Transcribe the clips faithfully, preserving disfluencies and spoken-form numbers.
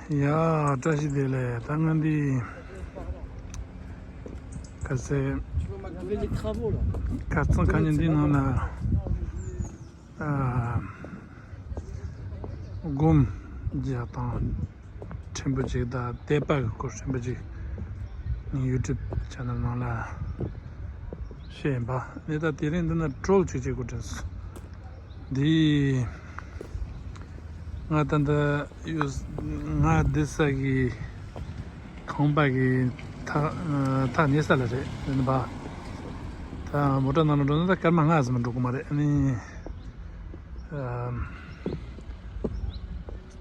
ཡ། བཀྲ་ཤིས་བདེ་ལེགས། ད་ང་འདི་ག་ཚེ་ཁ་སང་ཁ་ཉིན་འདི་ནང་ལ་ཨ་སྒོམ་རྒྱག་སྟངས་ཕྲན་བུ་ཅིག་དང་དད་པ་གི་སྐོར་ཕྲན་བུ་ཅིག་ངའི་ཡུ་ཊུབ་ཆེ་ནལ་ནང་ལ་བཤད་ཡིན་པ། ནི་ད་དེ་རིང་འདི་ན་ཀྲོལ་ཅིག་བྱེད་དགོས་དྲན་སོང་། འདི་ང་ད་ལྟ་ཡོད། ང་བསྡད་ས་གི་ཁང་པ་གི་ཐག་ཐག་ཉེ་ས་ལ་རེད། ཡིན་པ། ད་མོ་ཊ་ནང་ལ་འགྲོ་ན་ད་སྐར་མ་ལྔ་ཙམ་འགྲོ་གི་མ་རེད། ཨ་ནི་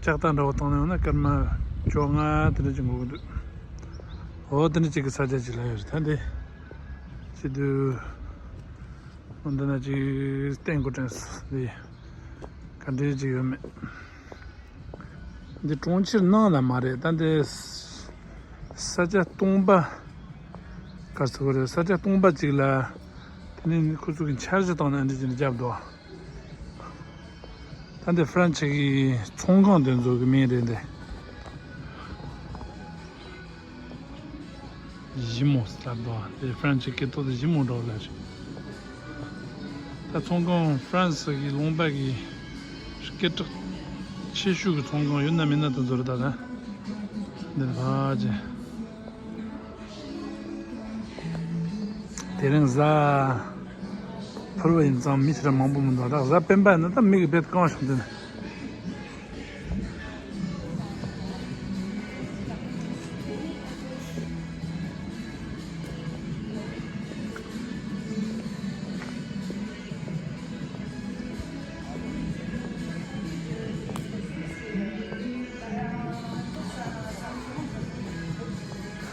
ལྕགས་རྟ་འདྲ་བོ་བཏང་ནས་ཡོང་ན་སྐར་མ་བཅོ་ལྔ་དེ་འདྲ་ཅིག་འགོར་གི་འདུག་འོ་དེ་འདྲ་ཅིག་གི་ས་ཆ་ཅིག་ལ་ཡོད་རེད། ད་འདི་ཅི་དུས་འོ་འདི་ན་ཅིག་བསྟན་དགོས་དྲན་སོང་། འདི་ག་འདྲའི་ཅིག་ཡོད་མེད། འདི་གྲོང་ཁྱེར་ནང་ལ་མ་རེད། ད་འདི་ས་ཆ་སྟོང་པ་ག་ཟེར་དགོས་རེད། ས་ཆ་སྟོང་པ་ཅིག་ལ་དེ་ནས་ཁོ་ཚོ་གི་འཆར་གཞི་བཏང་ནས་འདི་ཅིག་བརྒྱབ་འདུག་ད་འདི་ཧྥ་རན་ཆི་གི་ཚོང་ཁང་དེ་ཚོ་གི་མིང་རེད་འདི། ཞི་མོ་ཟེར་འདུག་འདི་ཧྥ་རན་ཆི་སྐད་ཐོག་ཏུ་ཞི་མོ་འདྲ་བོ་ལབ་རེད། ད་ཚོང་ཁང་ཧྥ་རན་སི་གི་ལུང་པ་གི་སྐད་གྲགས་ཆེ་ཤོས་ཀྱི་ཚོང་ཁང་ཡོད་ན་མེད་ན་དེ་ཚོ་རེད། ད་ད་འདི་ལ་ཕ་ཅེ། དེ་རིང་གཟའ་ཕུར་བུ་ཡིན་ཙང་མི་ཞེ་དྲག་མང་པོ་མི་འདུག་ད་གཟའ་སྤེན་པ་ཡིན་ན་ད་མི་གི་བེད་གང་བྱུང་དེ་ནས།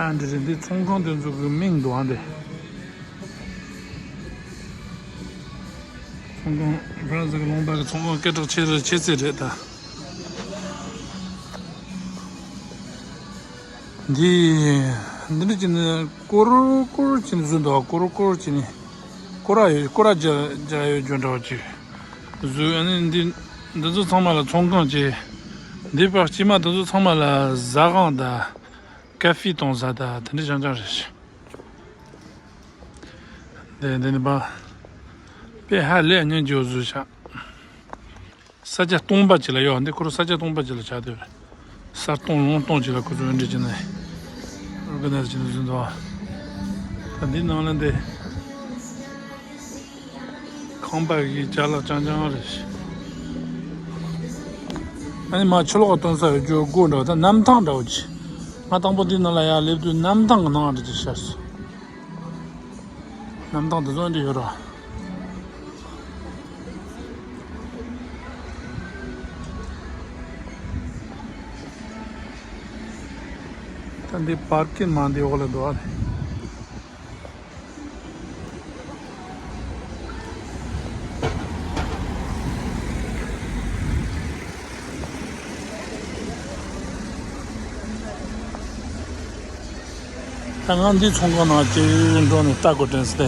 ཨ་འདི་རེད། འདི་ཚོང་ཁང་དེ་ཚོ་གི་མིང་འདུག་ཨ་འདི། ཚོང་ཁང་ཧྥ་རན་སི་གི་ལུང་པ་གི་ཚོང་ཁང་སྐད་གྲགས་ཆེ་རེད། ཆེ་ཚད་རེད་ད། འདི་འདི་འདྲ་ཅིག་ནི་ཀོར་ཀོར་ཅིག་ནི་བཟོས་འདུག་ཀོར་ཀོར་ཅིག་ནི་ཀོ་ར་ཡོད། ཀོ་ར་རྒྱག་རྒྱག་ཡོད་རྒྱུ་འདྲ་བོ་ཅིག་བཟོས། ཨ་ནི་འདི་འདི་ཚོ་ཚང་མ་ལ་ཚོང་ཁང་བྱས། འདི་པར་སྐྱེས་མ་འདི་ཚོ་ཚང་མ་ལ་ཟ་ཁང་དང་ཀ་ཧྥེ་གཏོང་ས་དང་དེ་འདྲ་རྐྱང་རྐྱང་རེད། འདི་འདི་ནི་པ་དཔེ་ཧ་ལས་སྙིང་རྗེ་བོ་བཟོས་ཤག་ས་ཆ་སྟོང་པ་ཅིག་ལ་ཡོད། འདི་ཁོ་རང་ས་ཆ་སྟོང་པ་ཅིག་ལ་ཆགས་བསྡད་རེད། ས་སྟོང་ལུང་སྟོང་ཅིག་ལ་ཁོ་ཚོས་འདི་བྱས་ནས་ཨོར་ག་ནའི་ཛི་བྱས་ནས་བཟོས་འདུག་ད་འདི་ནང་ལ་འདི་ཁང་པ་གི་ཅ་ལག་རྐྱང་རྐྱང་རེད། ཨ་ནི་མ་ཕྱི་ལོགས་སྟོན་ས་ཡོད་རྒྱུ་སྒོ་འདྲ་བོ། ད་གནམ་ཐང་འདྲ་བོ་ཅིག་ང་དང་པོ་འདི་ནང་ལ་ཡར་སླེབས་དུས་གནམ་ཐང་གི་ནང་རེད་ཅེས་ཤར་སོང་། གནམ་ཐང་དེ་ཚོ་འདི་ཡོད་ར། ད་འདི་པར་ཀིང་མ་འདི་འོག་ལ་འདུག་ཨ། ད་ང་འདི་ཚོང་ཁང་ནང་ཅིག་འགྲོ་ནས་ལྟ་དགོས་དྲན་སོང་སྟེ།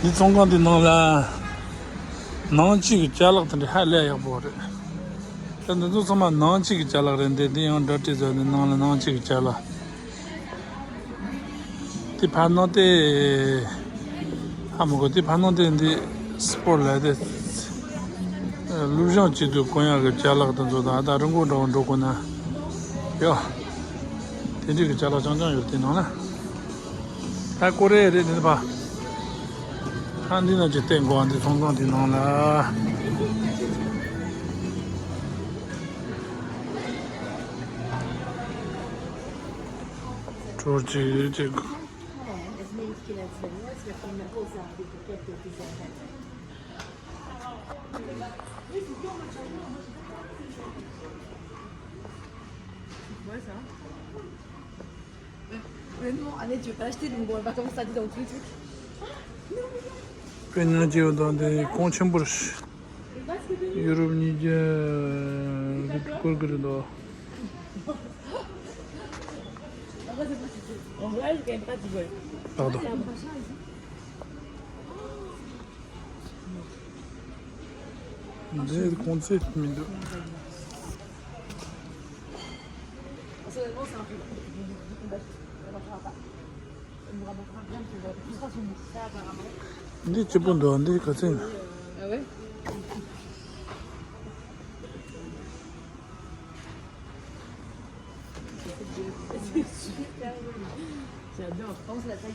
འདི་ཚོང་ཁང་འདི་ནང་ལ་ནང་ཆོས་ཀྱི་ཅ་ལག་དེ་འདྲ་ཧ་ལས་ཡག་པོ་རེད། ད་འདི་ཚོ་ཚང་མ་ནང་ཆོས་ཀྱི་ཅ་ལག་རེད། འདི་འདི་ཡང་འདྲ་བྲིས་ཟེར་ནས་ནང་ལ་ནང་ཆོས་ཀྱི་ཅ་ལག་དེ་ཕར་ནང་དེ་ཧ་མ་གོ། དེ་ཕར་ནང་དེ་འདི་སི་པོར་ལ་དེ་སློབ་སྦྱོང་བྱེད་དུས་གོན་ཡག་གི་ཅ་ལག་དེ་ཚོ་དང་། ད་རི་མགོ་འདྲ་བོ་འགྲོ་དགོས་ན་ཡོད། དེ་འདྲའི་གི་ཅ་ལག་རྐྱང་རྐྱང་ཡོད་དེ་ནང་ལ། ད་ཀོ་རེ་རེད་འདི་ཕ། ཨ་འདི་ནང་ཅིག་བསྟན་དགོས། ཨ་འདི་ཚོང་ཁང་དེ་ནང་ལ། གྲོར་ཅིག་ཅིག Vraiment, allez, je vais acheter une boîte, comme ça, dans le truc. དཔེར་ན་ཅིག་ཡོད་དང་དེ་གོང་ཆེན་པོ་རེད། ཡུ་རོབ་གཉིས་ཀྱི་རུ་སྐོར་གི་རེད་དོ། En vrai, je gagne pas du vol. Pardon. འདི་གོང་ཚད་མི་འདུག་འདི་སྐྱིད་པོ་འདུག་འདི་ག་ཚད་ཡིན། J'adore. Pense la taille.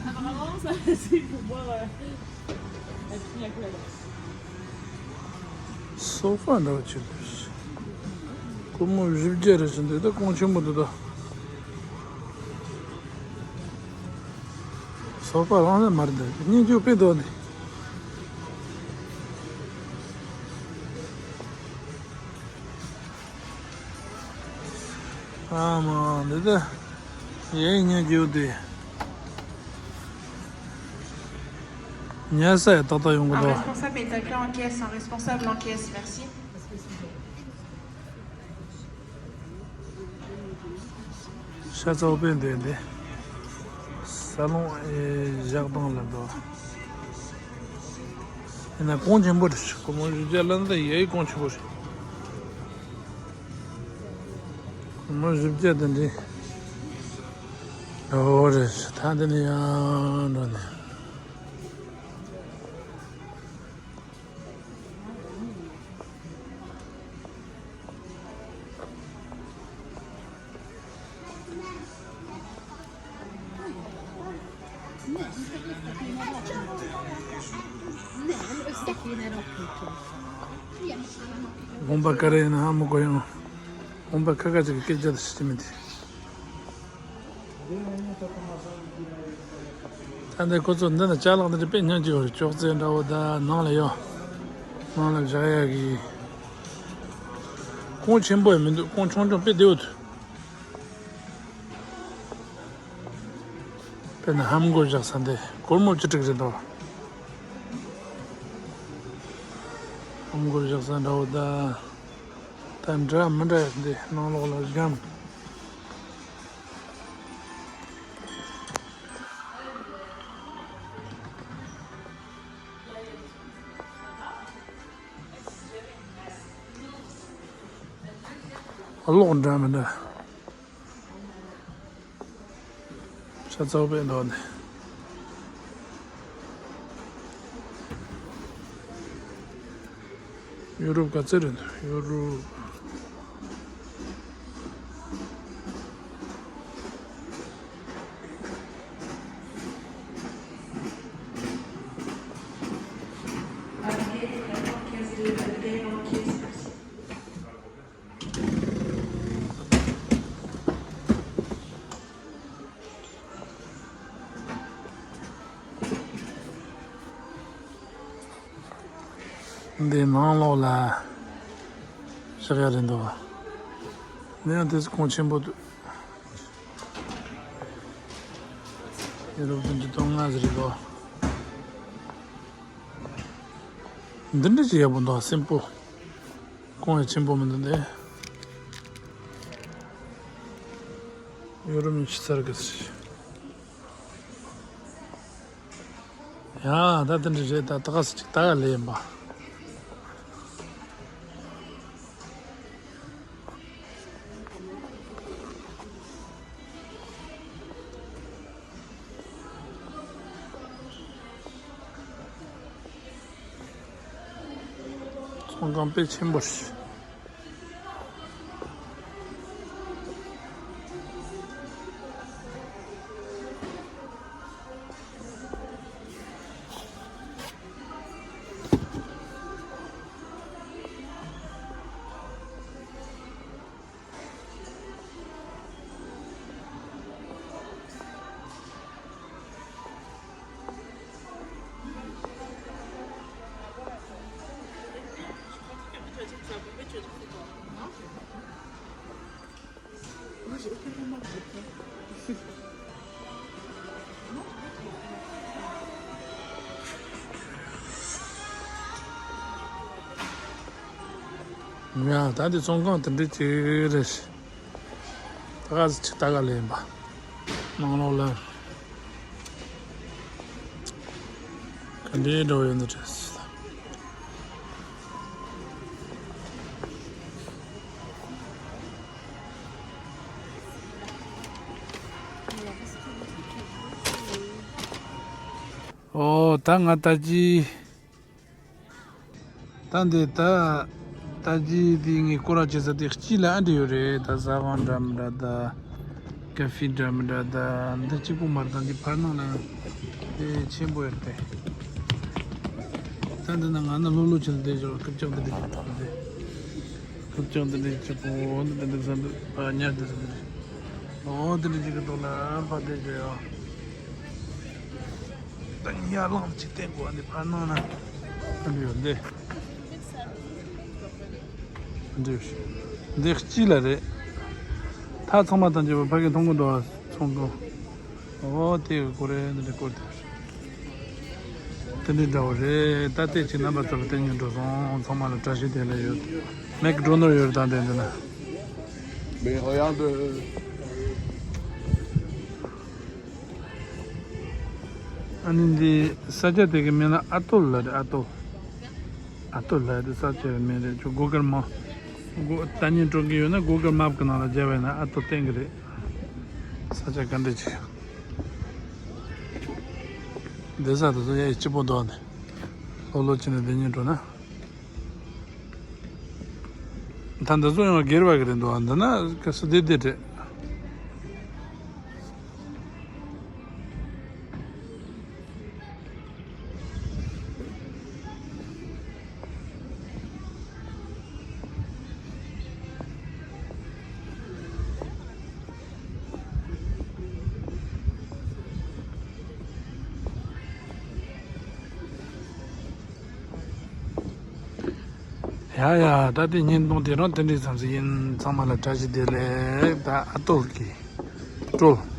Apparemment, ça, c'est pour boire euh, la pina colada. སོ་ཕ་འདྲ་བ་ཅིག་འདུག་སྒོར་མོ་བཞི་བརྒྱ་རེ་ཟིན་འདུག་ད་གོང་ཆེན་པོ་འདུག་ད། སོ་ཕ་རང་ལ་མ་རེད་འདུག་སྙིང་རྗེ་དཔེ་འདུག་ནི། ཨ་མ་འདི་ད་ཡའི་ཉན་རྒྱུ་དེ་ཉལ་ས་ཡ་ཏག་ཏག་ཡོང་གི་Un འདུག responsable est appelé en caisse, un responsable en caisse, merci. ཤ་ཚ་པོ་དཔེ་འདུག་འདི། ས་ལོང་ཨེ་བཞག་སྟངས་ལ་འདུག་ཡིན་ན་གོང་ཆེན་པོ་རེད། སྒོར་མོ་བཞི་བརྒྱ་ལ་འདི་ཡའི་གོང་ཆེན་པོ་རེད། སྒོར་མོ་བཞི་བརྒྱ་དེ་འདྲའི་འགྲོ་རེད། ད་འདི་ནས་ཡང་འགྲོ་ནས། དགོངས་པ་ག་རེ་ཡིན་ན་ཧ་མི་གོ་ཡང་། དགོངས་པ་ཁ་ཁ་ཅིག་གི་སྐད་ཆ་དེ་ཤེས་ཀྱི་མི་འདུག་ད་འདི་ཁོ་ཚོ་འདི་ན་ཅ་ལག་འདི་འདྲ་དཔེ་ཉོ་རྒྱུ་ཡོད་རེད། ཅོག་ཙེ་འདྲ་བོ་ད་ནང་ལ་ཡོད། ནང་ལ་བཞག་ཡག་གི། གོང་ཆེན་པོ་ཡང་མི་འདུག་གོང་ཆུང་ཆུང་དཔེ་བདེ་བོ་འདུག་དཔེར་ན་ཧམ་གོ་བཞག་ས་འདི་སྒོར་མོ་བཅུ་དྲུག་རེད་འདུག་ཧམ་གོ་བཞག་ས་འདྲ་བོ་ད། ད་འདྲ་མི་འདྲ་ཡོད་འདི་ནང་ལོགས་ལ་སྒམ། གློག་འདྲ་མི་འདྲ། ཤ་ཚ་པོ་དཔེ་འདུག་ནི། ཡུ་རོབ་ག་ཚོད་རེད་འདུག་ཡུ་རོབ། འདི་ནང་ལོགས་ལ་བཞག་ཡ་རེད་འདུག་འདི་ཡང་དེ་ཚོ་གོང་ཆེན་པོ་འདུག་ཡུ་རོབ་བདུན་ཅུ་དོན་ལྔ་ཟེར་གོ། འདི་འདྲ་ཅིག་ཡག་པོ་འདུག་སིམ་པལ། གོང་ཡང་ཆེན་པོ་མི་འདུག་འདི། ཡུ་རོབ་ཉི་ཤུ་རྩ་དགུ་ཟེར། ཡ་ད་དེ་འདྲ་རེད། ད་ད་ག་ཟེར་ཅིག་ད་ག་ལས་ཡིན་པ། ཚོང་ཁང་དཔེ་ཆེན་པོ་རེད། ཡ་ད་འདི་ཚོང་ཁང་དེ་འདྲ་ཅིག་རེད། ད་ག་ཟེར་ཅིག་ད་ག་ལས་ཡིན་པ། ནང་ལོགས་ལ་ག་འདྲའི་འགྲོ་ཡོད་འདི་རེད། ད་ང་ད་ཅི། ད་འདི་ད་ད་ཅི་འདི་ངའི་སྐོར་ར་བྱེད་ས་དེ་སྤྱི་ལ་ཨ་འདྲ་ཡོད་རེད། ད་ཟ་ཁང་འདྲ་མི་འདྲ། ད་ཀ་ཧྥེ་འདྲ་མི་འདྲ། ད་འདི་གཅིག་པོ་མ་རེད། ད་འདི་ཕར་ནང་ལ་དེ་ཆེན་པོ་ཡོད་དེ། ད་འདི་ན་ང་ན་ལྷོད་ལྷོད་བྱེད་ལ་བསྡད་ཞོར་རྐུབ་ཀྱག་འདི་འདྲ་ཅིག་འདུག་འདི། རྐུབ་ཀྱག་འདི་འདྲ་གཅིག་པོ་འདི་འདྲ་འདུག་ས་འདུག་ཨ་ཉར་འདུག་ས་འདི་འདྲ། ཨོ་འདི་འདྲ་གཅིག་གི་ཐོག་ལ་ཕར་བསྡད་ཞོར་ཡོད། ད་ངས་ཡར་ལངས་ཅིག་བསྟན་དགོས། ཨ་ནི་ཕར་ནང་ན་ཨ་འདྲ་ཡོད་འདི། འདི་འདི་སྤྱི་ལ་རེད། ད་ཚང་མ་དང་བཅས་པ་ཕ་གི་མཐོང་གི་འདུག་ཚོང་ཁང་། ཨོ་དེ་གི་སྐོར་རེད། འདི་འདྲ་སྐོར་དེ་རེད། དེ་འདྲའི་འདྲ་བོ་རེད། ད་ལྟའི་ཆེད་རྣམ་པ་ཚོ་ལ་བསྟན་ཉན་འགྲོ་སོང་། ཚང་མ་ལ་བཀྲ་ཤིས་བདེ་ལེགས་ཡོད། མེག་ཌོ་ནལ་ཡོད་རེད། ད་དེ་འདི་ན། Mais regarde, euh, ཨ་ནི་འདི་ས་ཆ་དེ་གི་མིང་ལ་ཨ་ཏོལ་ལབ་རེད། ཨ་ཏོལ། ཨ་ཏོལ་ལབ་དེ་ས་ཆ་རེད་མིང་རེད། ཁྱོད་གུ་གལ་མ་གུ་ལྟ་ཉན་སྤྲོ་གི་ཡོད་ན་གུ་གལ་མེབ་གི་ནང་ལ་བརྒྱབ་པ་ཡིན་ན་ཨ་ཏོལ་བསྟན་གི་རེད། ས་ཆ་ག་འདྲ་ཅིག་བསྡད་ས་དེ་ཚོ་ཡ་ཡི་སྐྱིད་པོ་འདུག་ཨ་ནི། ལྷོད་ལྷོད་བྱས་ནས་བསྡད་ཉན་འགྲོ་ན། ད་འདི་ཚོ་ཡང་སྒེར་བ་གི་རེད་འདུག་ཨ་འདི་ན་ག་སུ་བསྡད་བསྡད་རེད། ཡ་ཡ། ད་ལྟའི་བརྙན་ཐུང་དེ་རང་དེ་འདྲའི་ཙམ་ཞིག་ཡིན། ཚང་མ་ལ་བཀྲ་ཤིས་བདེ་ལེགས། ད་ཨ་ཏོལ་གྱི་སྤྲོ།